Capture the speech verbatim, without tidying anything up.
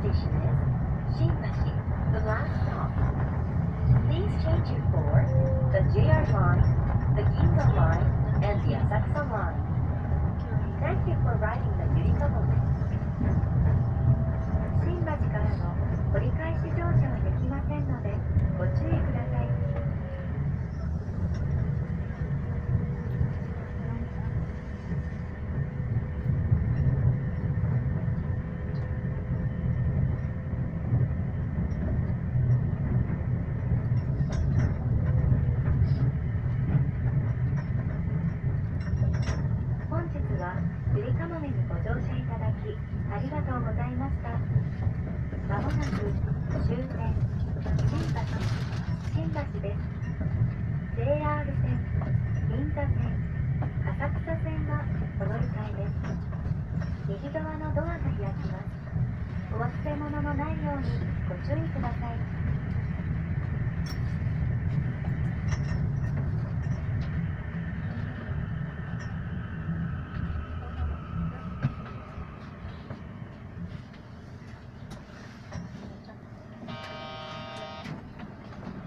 station is Shinbashi, the last stop. Please change it for the J R Line, the Ginza Line, and the Asakusa Line. Thank you for riding the Yurikamo. 新橋からの折り返し乗車はできませんので、ご注意ください。 本日はゆりかもめにご乗車いただき、ありがとうございました。まもなく終点、新橋、新橋です。 ジェイアール線、銀座線、浅草線はお乗り換えです。右側のドアが開きます。お忘れ物のないようにご注意